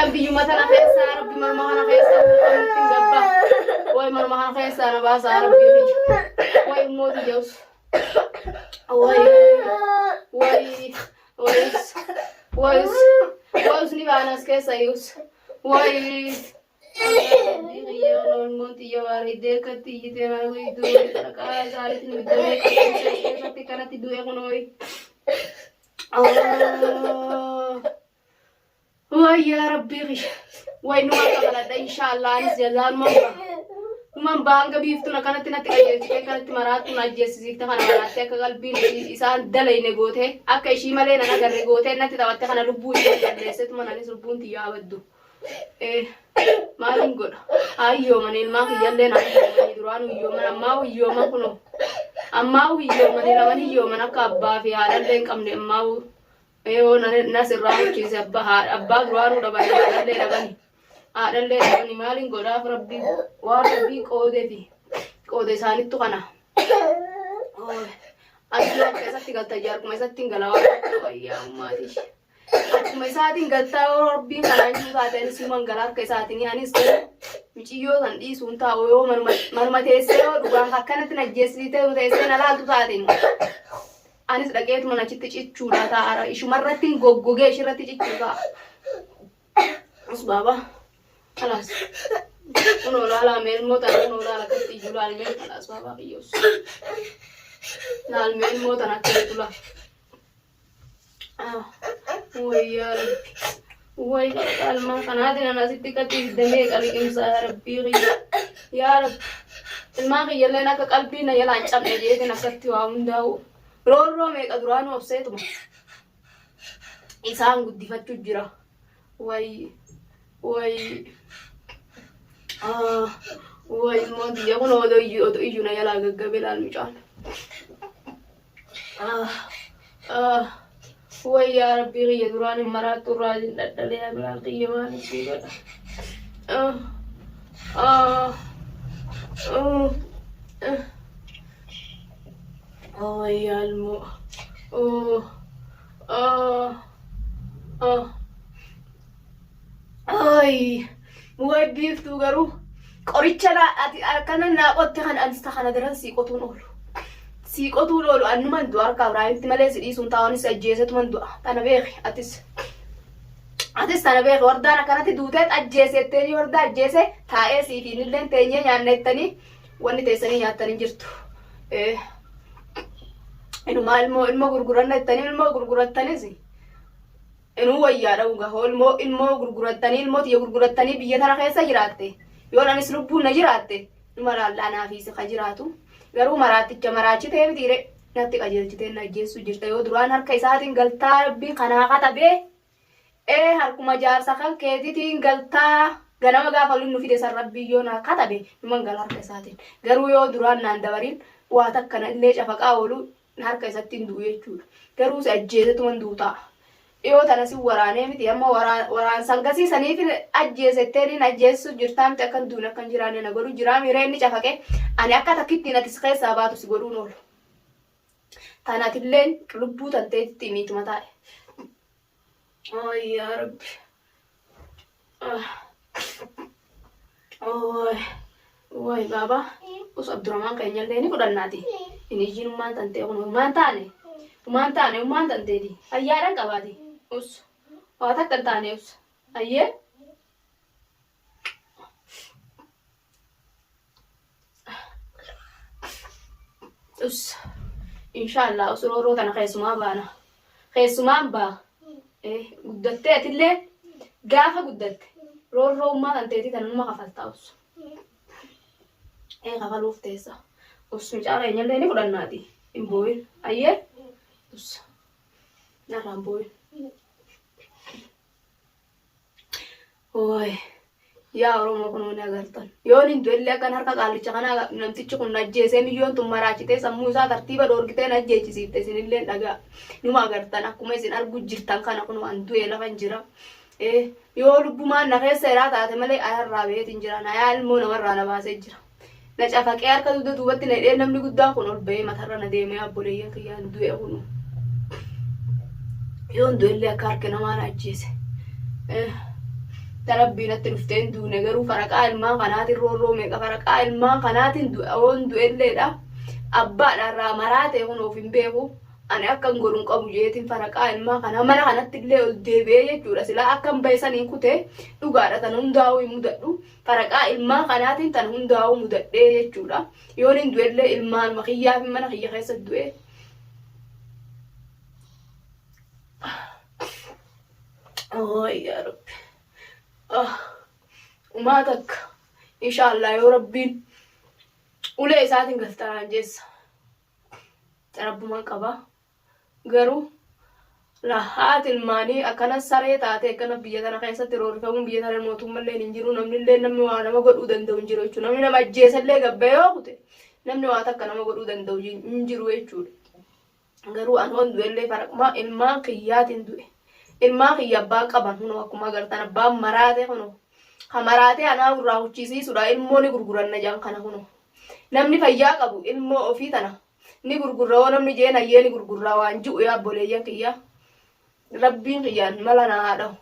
Way biyyuma tana keessaa rabbi manuma kana keessaa akkamittiin gabba. Way manuma kana keessaa na baasaa rabbi kiyya. Way immoo tiyya us. Way way way us. Way us. Way us ni baana as keessa us. Way. Ilmoon tiyya bareeddee akkatti iyyitee na iddoo qarqara isaaniitti nu iddoo keessatti kanatti du'e kunooyi. Way yaa rabbii kiyya. Way numa kafaladha inshaallah anis jazaan man ba'a. Numan ba'a hanga biiftuun akkanatti natti qajeelchitee akkanatti maraattuun ajjeessisiifte kana maraattee akka qalbiin ishii isaan dalayne gootee akka ishii malee nan agarre gootee natti taphatte kana lubbuu ishee balleesseetuma anis lubbuun tiyyaa baddu. Eh, maalin godha? Hayyooman ilmaan kiyyallee na hayyoomanii duraan hiyyooman ammaa hiyyooman kunoo. Ammaa hiyyoomanii laman hiyyooman akka abbaa fi haadhallee hin qabne ammaa yoo nas irraa bulchiise abbaa haadha abbaa duraanuu dhabanii haadhallee dhabani. Haadhallee dhabani maalin godhaaf rabbii waan rabbii qoodefi qoode isaanittu kana. Asii akka isatti galta jaarkuma isatti hin galaa waan wayyaa ummaatii. Akkuma isaatiin galtaa yoo rabbiin kanaan jiru taate anis numan gala harka isaatiin anis garuu miciyyoo san dhiisuun taa'u yoo manuma teessee yoo dhugaan akkanatti na ajjeessitee teessee na laaltu taate anis dhaqeetuma achitti cichuudha ta'a ishumarratti hin goggogee ishirratti cichuu ta'a. As baaba. Kalaas. Kunoo laalaa mee ilmoo tana kunoo laala akkatti iyyuu laalmee kalaas baabaa kiyyoos. Laalmee ilmoo tana akka jedhu laal. Way yaa rabbi. Way qalmaa kanaatiin ana asitti akkatti ibidda meeqa liqimsaa yaa rabbii kiyya. Yaa rabbi. Ilmaan kiyyalleen akka qalbii na jalaan cabne jeetiin akkatti waa hundaa'u. Roorroo meeqa duraanuu obseetuma. Isaan guddifachuu jira. Way way. Way ilmoon tiyya kun odoo iyyuu odoo iyyuu na jalaa gaggabe laal mucaan. Way yaa rabbii kiyya duraan hin maraattu irraa hin dhadhalee abiraan kiyya maaliif sii godha. Way yaa ilmoo. Ay, way biiftuu garuu qoricha laa ati akkana naa qotte kana anis ta kana daran sii qotuun oolu. Sii qotuun oolu annuman du'a harka Abrahaamitti malee si dhiisuun taa'u anis ajjeesetuman du'a. Tana beeki atis. Atis tana beeki wardaan akkanatti duutee ajjeesetteenii wardaa ajjeese taa'ee sii fi innilleen teenyee nyaanna jettanii wanni teessanii nyaattan hin jirtu. Eh, Inumaa ilmoo ilmoo gurguranna jettanii ilmoo gurgurattanis Inuu wayyaadha dhuga hoo ilmoo ilmoo gurgurattanii ilmoo tiyya gurgurattanii biyya tana keessa jiraatte yoon anis lubbuun na jiraatte numa laalla anaa fi si ka jiraatu garuu maraatticha maraachitee mitiire natti qajeelchitee na ajjeessuu jirta yoo duraan harka isaatiin galtaa rabbii kanaa katabee ee harkuma jaarsa kan keetitiin galtaa ganama gaafa nu fide san rabbii yoo naa katabe numan gala harka isaatiin garuu yoo duraan naan dabariin waa takka na illee cafaqaa oolu harka isatti hin du'u jechuudha. Garuu si ajjeesetuman du'u ta'a. Dhiyoo tana si waraanee miti amma waraansa hangasii saniif ajjeesettee niin ajjeessu jirtaa miti akkan duune akkan jiraanne na godhu jiraa miiree inni cafaqee ani akka takkittiin ati si keessaa baatu si godhuun oolu. Tana atilleen lubbuu tanteetitti himiituma taa'e. Ay yaa Rabbi. Way baaba us Abdurrahman keenyallee ni fudhannaati. Hin iyyiin ummaan tantee kun ummaan taane ummaan taane ummaan tanteeti. Fayyaadhaan qabaati. Us waa takka hin taane us ayyee. Us inshaallah us roorroo tana keessumaa baana. Keessumaan baa. Eh, guddattee atillee gaafa guddatte roorroo ummaa kan teetii tana numa kafaltaa us. Eh, kafaluuf teessa. Us mucaa keenyallee ni fudhannaati. Hin boo'in. Ayyee. Us. Narraa hin boo'in. Ooy. Yaa Oromoo kun ni agartan. Yoon hin du'ellee akkan harka qaallicha kanaa namtichi kun na ajjeesee miyyoon tun maraachitee sammuu isaa tartiiba dhoorgitee na ajjeechisiifte isinillee dhagaa. Numa agartan akkuma isin argu jirtan kana kun waan du'e lafa hin jira. Eh, yoo lubbumaan na keessa iraa taate malee ayarraa beetiin jira. Na yaa ilmoo namarraa na baasee jira. Na cafaqee harka dugda duubatti na hidhee namni guddaan kun ol ba'ee matarra na deemee obboleeyyan kiyyaan du'e kunu. Yoon du'ellee akka harki namaa na ajjeese. Ta Rabbii natti dhuftee hin duune garuu faraqaa ilmaan kanaatiin roorroo meeqa faraqaa ilmaan kanaatiin du'oon du'elleedha. Abbaadha irraa maraatee kun of hin beeku. Ani akkan godhu hin qabu jeetiin faraqaa ilmaan kanaa mana kanatti illee ol deebi'ee jechuudha. Silaa akkan bahe saniin kutee dhugaadha tan hundaa'uu hin mudadhu. Faraqaa ilmaan kanaatiin tan hundaa'uu mudadhee jechuudha. Yoon hin du'ellee ilmaanuma kiyyaa fi mana kiyya keessa du'e. Oh, yaa Rabbi. Ah, umaa takka. Inshaallah yoo Rabbiin ulee isaatiin galtanaan jeessa. Rabbumaan qaba. Garuu la haati ilmaanii akkana saree taate akkana biyya tana keessatti roorrifamuun biyya tana mootummallee hin jiru namnillee namni waa nama godhuu danda'u hin jiru jechuudha. Namni nama ajjeesallee gabbee yoo kute namni waa takka nama godhuu danda'u hin jiru jechuudha. Garuu an hoon du'ellee faraquma ilmaan kiyyaatiin du'e. Ilmaan kiyya abbaa qaban kunoo akkuma agartan abbaan maraate kunoo. Ka maraatee anaa irraa huchisiisuudha ilmoo ni gurguranna jedhan kana kunoo. Namni fayyaa qabu ilmoo ofii tana ni gurgurra yoo namni jeen hayyee ni gurgurraa waan ji'u yaa obboleeyyan kiyya. Rabbiin kiyyaan mala naa haa dhahu.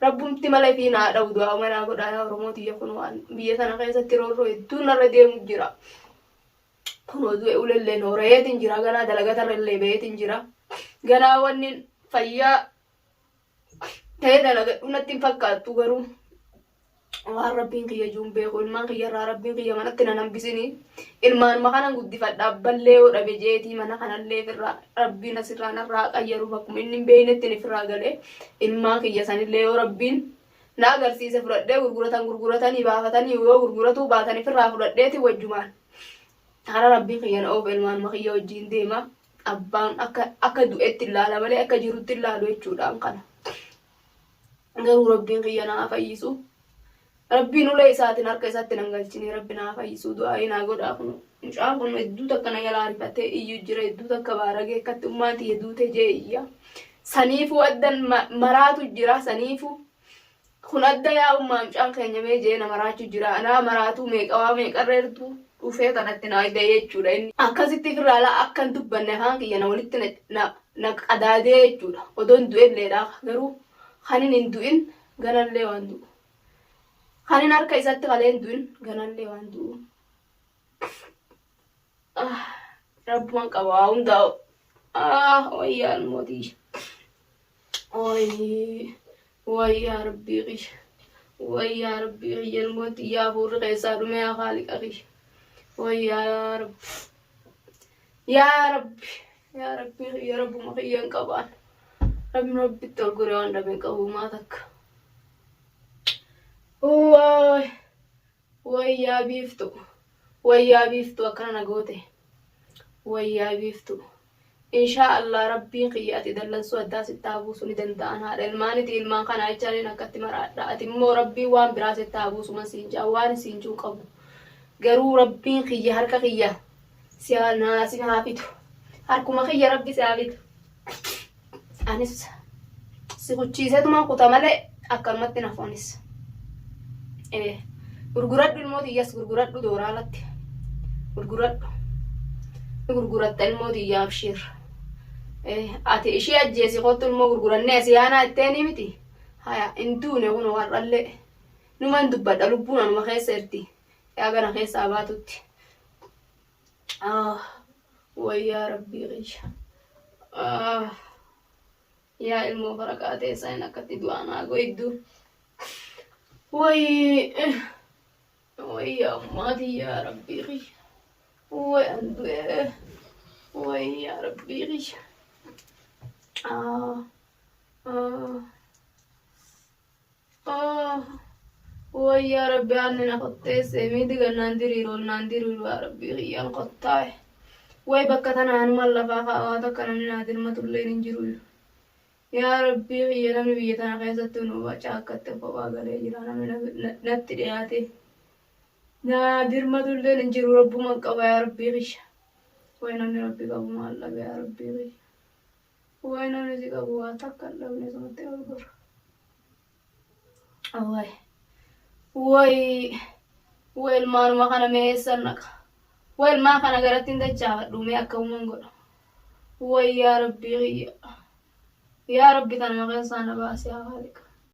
Rabbumti mala ifii naa dhahu du'aa manaa godhaa yaa Oromoo tiyya kunoo an biyya tana keessatti roorroo hedduun narra deemu jira. Kunoo du'e ulelleen horayeetiin jira ganaa dalagatarra illee baheetiin jira. Ganaa wanni fayyaa ta'ee dalagadhu natti hin fakkaattu garuu waan rabbiin kiyya jiru hin beeku ilmaan kiyya irraa rabbiin kiyya manatti nan hambisini ilmaanuma kanan guddifadha abballee yoo dhabe jeetii mana kanallee firraa rabbiin asirraa narraa qayyaru bakkuma inni hin beeknetti ni firraa galee ilmaan kiyya sanillee yoo rabbiin na agarsiise fudhadhee gurguratan gurguratanii baafatanii yoo gurguratuu baatan ifirraa fudhadheeti wajjumaan karaa rabbiin kiyya na oofe ilmaanuma kiyya wajjiin deema abbaan akka akka du'etti ilaala malee akka jirutti ilaalu jechuudhaan kana garuu rabbiin kiyya na haa fayyisu rabbiin ulee isaatiin harka isaatti nan galchine rabbi na haa fayyisu du'aa'ii naa godhaa kun mucaan kun hedduu takka na jalaa rifatee iyyu jira hedduu takka baaragee akkatti ummaan tiyya duute jee iyya saniifuu addan maraatu jira saniifuu Kun adda yaa ummaa mucaan keenya mee jee na maraachu jira anaa maraatuu meeqa waa meeqarra ertuu dhufee kanatti na ga'ee jechuudha inni. Akkasitti ifirraa laa akka hin dubbanne afaan kiyya na walitti na na na qadaadee jechuudha odoon du'elleedha garuu kanin hin du'in ganallee waan du'u kanin harka isatti kalee hin du'in ganallee waan du'u. Ah, Rabbuman qaba waa hundaa. Ah, wayyaa ilmootii. Wayii, wayyaa rabbii kiyya. Wayyaa rabbii kiyya ilmoon tiyya hafuurri keessaa dhume yaa haaliqa kiyya. Wayyaa yaa rabbi. Yaa rabbi, yaa rabbii kiyya rabbuma kiyya hin qabaan. Rabbi rabbitti ol goree waan dhabe hin qabu maa takka. Waay. Wayyaa biiftu wayyaa biiftu akkana na goote wayyaa biiftu inshaa Allah rabbiin kiyya ati dallansuu addaa sitti haa buusu ni danda'an haadha ilmaaniti ilmaan kanaa jechaaniin akkatti maraadha ati immoo rabbiin waan biraa sitti haa buusu man siin jaa waan siin juu qabu garuu rabbiin kiyya harka kiyya si haa naa si haa fitu harkuma kiyya rabbi si haa fitu Anis si kuchiiseetuman kuta malee akkanumatti hin hafu anis. Ee gurguradhu ilmoo tiyyas gurguradhu dooraalatti gurguradhu. Ni gurguratta ilmoo tiyya abshiir. Ee ati ishii ajjeesi kottu ilmoo gurgurannee asii aanaa itteenii miti. Haya hin duune kunoo har'allee. Numan dubbadha lubbuun anuma keessa jirti. Yaa gana keessaa baatutti. Ah, wayyaa rabbii kiyya. Ah, yaa ilmoo faraqaa teessaa hin akkatti du'aa naa goyddu. Wayii, wayyaa ummaatii yaa rabbii kiyya. Way an du'e. Wayyaa rabbii kiyya. Ah, ah. Oh, way yaa rabbi aanni na qotteesse miidi gannaan diriiru onnaan diriiru yaa rabbi kiyyaan qottaa'e. Way bakka tana anuman lafaa kaa'aa takka namni naa dirmatulleen hin jiru. Yaa rabbii kiyya namni biyya tana keessatti nu caakkatti kophaa galee jira namni natti dhiyaate. Naa dirmatulleen hin jiru rabbuman qaba yaa rabbii kiyya. Way namni rabbi qabu maal dhabe yaa rabbii kiyya. Way namni si qabu waa takka hin dhabne sumatti ol gora. Way way way ilmaanuma kana mee eessan dhaqa. Way ilmaan kana garatti hin dachaafadhu mee akka uuman godha. Way yaa rabbii kiyya. Yaa rabbi tanuma keessaa na baasi yaa haaliqa.